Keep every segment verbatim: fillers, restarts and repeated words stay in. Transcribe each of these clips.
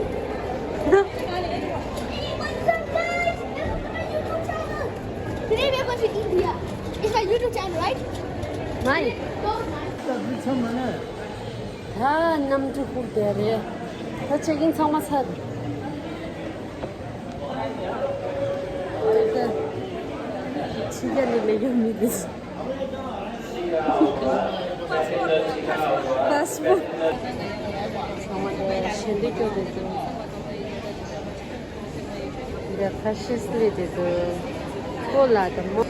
Hey, what's up, guys? Welcome to my YouTube channel. Today we are going to India. It's my YouTube channel, right? Hi. ད་གནམ་གྲུ་ཁུག་བསྡད་རེད། ད་ཅེག་ཨིན་ཚང་མ་ཚར། ཕྱི་རྒྱལ་ནས་སླེབས་ཡོད་མི་འདི། པཱ་སི་པོར་ཊི། ཚང་མ་ཞལ་འདེབས་སྐྱོར་དེ་ཚོ། འདི་ཁ་ཤས་སླེབས་དེ་ཚོ། ཁོ་ལ་དང་མོ།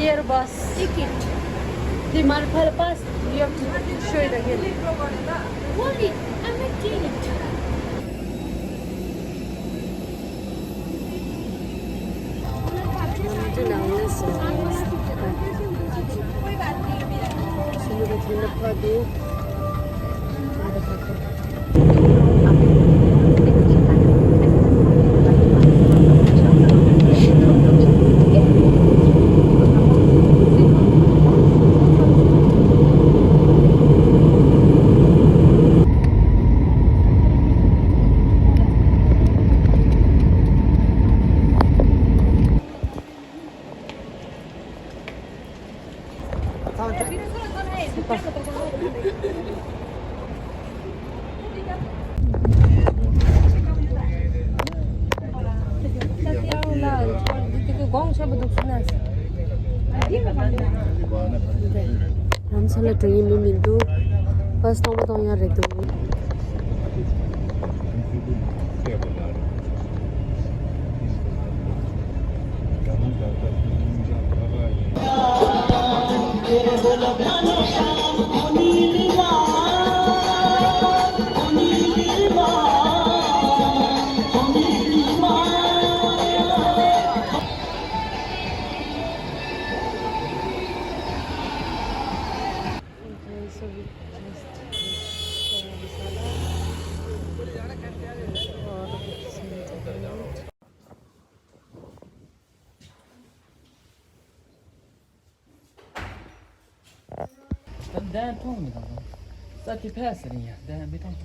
Airbus ticket. འདི་མར་ཕར་པཱས། You have to show it again. Hold it. I'm not doing it. རང་ས་ལ་འགྲོ་ཡི་མི་མི་འདུག་པཱས་སྟོང་པ་སྟོང་ཡ་རེད་འདུག Okay, so we just finished the masala. ད་མཐོང་མི་མཐོང་། ས་དེ་ཕལ་ཟེར་ཡ་ད་མི་མཐོང་།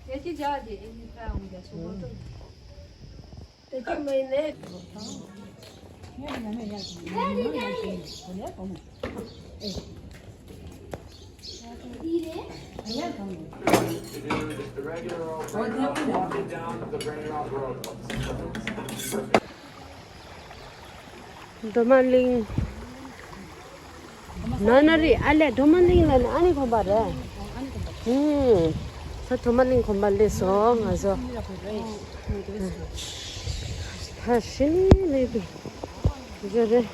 དེ་ཅི་བྱ་དེ་ཨེ་ནི་ཕལ་འོང་རྒྱ་སོ་མ་གཏོགས། དེ་ཅི་མི་ནས། སྒྲོལ་མ་གླིང་། ན་ན་རི་ཨ་ལས་སྒྲོལ་མ་གླིང་ལ་ནི་ཨ་ནི་དགོན་པ་རེད། ཧུམ། ས་སྒྲོལ་མ་གླིང་དགོན་པ་སླེབས་སོང་ང་ཚོ། ད་ཤི་ནི་ལེ་དུ། ཟེར་རེད།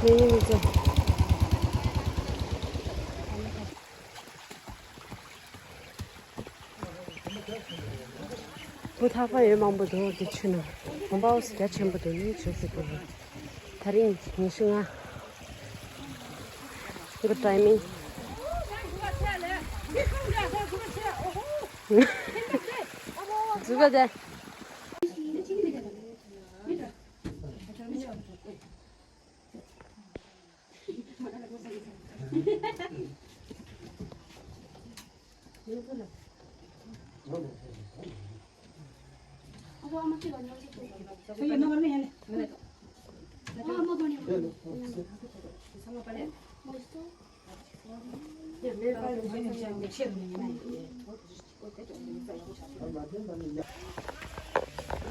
ལེ་ཡིན་ཚོ། བུ་ཐག་པ་ཡོད་མང་པོ་འདུག་འདི་ཆུ་ནང་། གོམ་པ་འོ་སི་རྒྱ་ཆེན་པོ་འདུག་ནི་ཆུ་ཟིག་འདུག་ད་རིང་ཉི་ཤུ་ལྔ། གི་ཊའི་མིང་། འཛུལ་བ་དེ།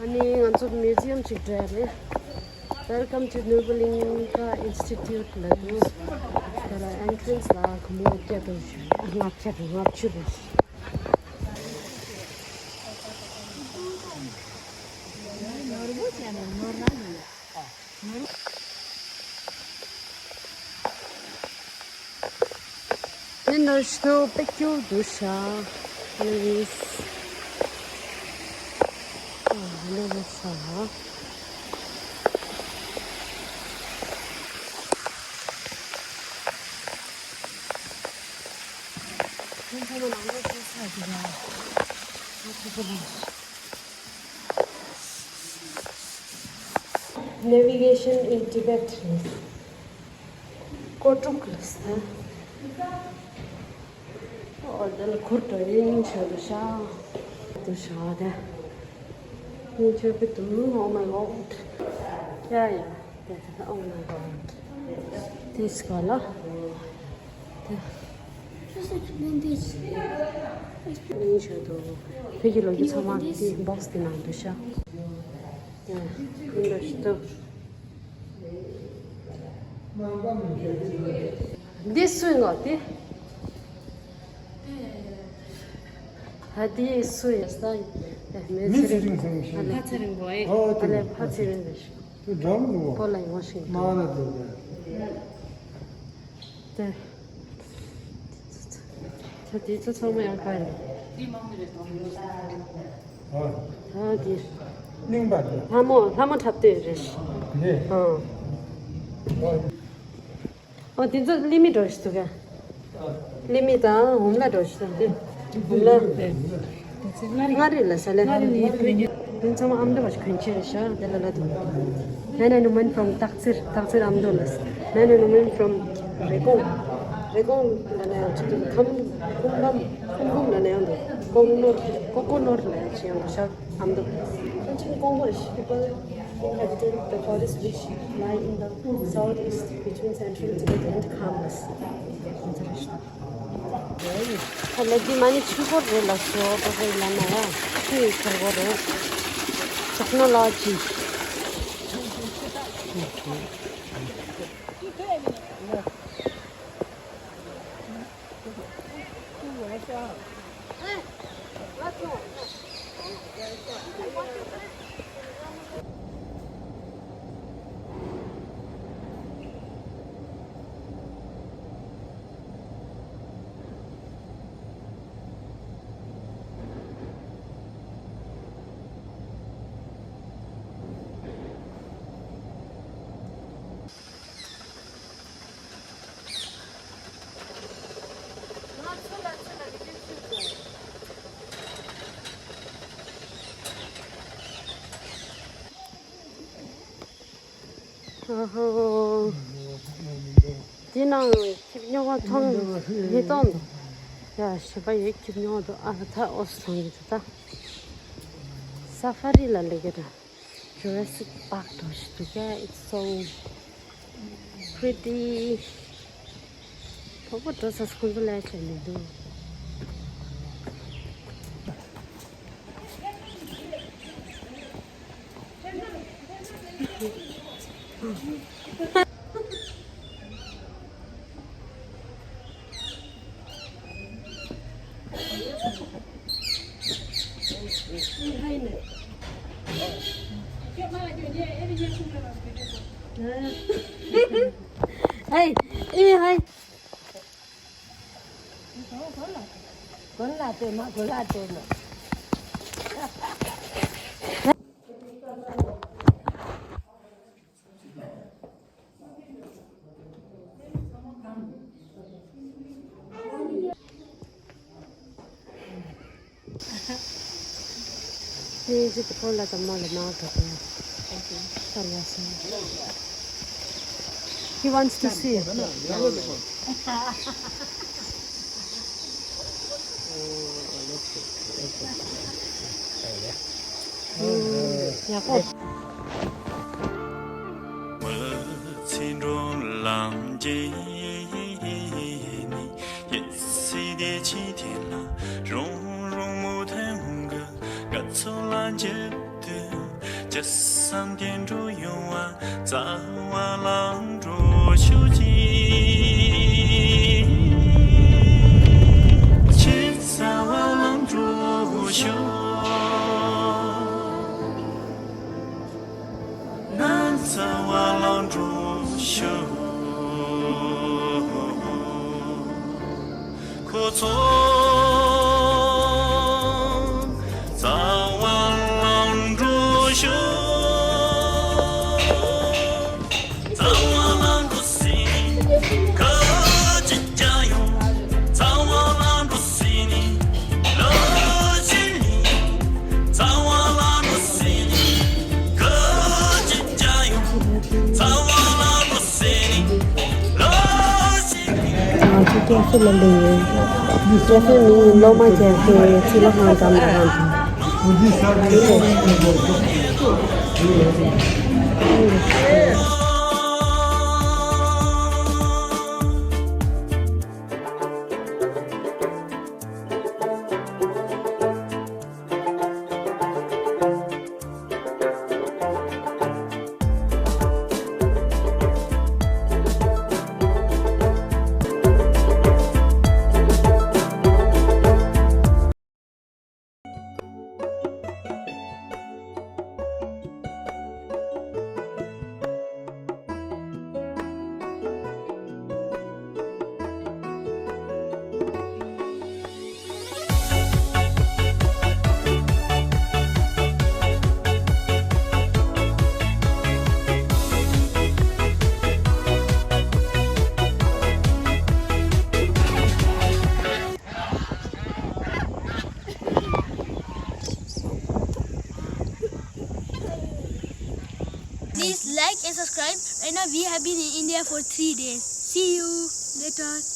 ཨ་ནི་ང་ཚོ་མིའུ་ཛི་ཡམ་ཅིག་འགྲོ་ཡ་རེད། Welcome to Nubu Lingka Institute ལབ་འདུག་དེ་ལ་ཨེན་ཊི་རན་སི་ལ་སྒོར་མོ་བརྒྱ་དང་ལྔ་བརྒྱ་དང་ལྔ་བཅུ་རེད། ནོར་བུ་བྱས་ནས་ནོར་རང་ཡིན། དེ་ནས་ཞུ་པེ་ཀྱུ་དུ་ཤ་ལིས། ཨ་ལེ་ལེ་ས། Navigation in Tibet. ཀོ་ཀྲུག་ལ་ས། ཨོ་དེ་ལ་ཁུར་དོ་ཡིན་ཆོད་དུ་ཤ། དུ་ཤ་དེ། ཡིན་ཆོད་པའི་དུ། Oh my God. Yeah, yeah. Oh my God. This color. Just explain this. ཡིན་ཆོད་དུ། བོད་ཀྱི་ལོ་རྒྱུས་ཚང་མ་དེ་བོག་སི་དེ་ནང་དུ་ཤ། དེ་འདྲ་ཞིག་འདུག་འདི་སུའི་ངོ་དེ། ཨ་དེ་སུ་ཡིན་ས། མི་ཚེ་རིང་ཟེར་ཞིག་ཕ་ཚེ་རིང་པོ་ཨེ། ཨོ་དེ་ཨ་ལས་ཕ་ཚེ་རིང་ཟེར་ཞིག་དེ་འགྲམ་དུ་པོ་ལ་ཡོང་ཞིག་མ་ན་དེ་དེ། དེ། ད་དེ་ཚོ་ཚང་མ་ཡང་ག་ཡིན། ཨ། ད་དེ། གླིང་པ་དེ། ལྷ་མོ་ལྷ་མོ་འཁྲབ་སྟོན་རེད། དེ། ཨ། ཨ། ཨོ་དེ་ཚོ་གླིང་མི་འགྲོ་ཞིག་འདུག་ག་གླིང་མི་དང་འོམ་ལ་འགྲོ་ཞིག་འདུག་འོམ་ལ། མངའ་རིས་ལ་ས་ལེ། དེ་ཚང་མ་ཨ་མདོ་བ་ཞིག་གོན་ཆས་རེད་ཤག་དེ་ལ་ལ་དུ། Men and women from སྟག་འཚེར། སྟག་འཚེར་ཨ་མདོ་ལ། Men and women from རེབ་གོང་། རེབ་གོང་ལ་ན་ཡང་ཆེད་དུ་ཁམས་ཁུམ་ཁམས། ཁུམ་ཁུམ་ལ་ན་ཡང་འདུག་ཀོང་ནོར། ཀོ་ཀོ་ནོར་ལ་ཡང་ཆེད་ཡང་འདུག་ཤག་ཨ་མདོ། Ancient Kongo people inhabited the forest which lie in the southeast between central Tibet and Kham Pass. ཨ་ལ་འདི་མ་ཎི་ཆུ་འཁོར་རེད་ལ་སོ། ཏོ་རེད་ལ་ན་ཡ་ཆུ་ཡི་འཁོར་འཁོར་རེད། ཊེག་ནོ་ལོ་ཇི། ཨ་ཧོ། དེ་ནང་ཁྱི་སྨྱོ་བ་མཐོང་། མི་མཐོང་འདུག་ཡ་ཞེས་པ་ཡོད་ཁྱི་སྨྱོ་བ་འདུག་ཨ་ད་ཨོ་སི་མཐོང་གི་འདུག་ད། ས་ཧྥ་རི་ལ་ལེགས་ཀྱི་ད། Jurassic Park འདྲ་ཞིག་འདུག་གས། It's so pretty. བོད་པ་འགྲོ་ས་སུ་ཁོང་ཚོ་ལས་བྱས་མི་འདུག Hey, hey, hey. He wants to see. ང་ཚོ་ཀན་སུ་ལ་ལུས་ཡོད། ཀན་སུ་ནི་སློབ་མ་ཀན་སུ་ཚུར་ལ་ཧང་ཙམ་ལ་ཧང་ཙམ། Please like and subscribe. Right now we have been in India for three days. See you later.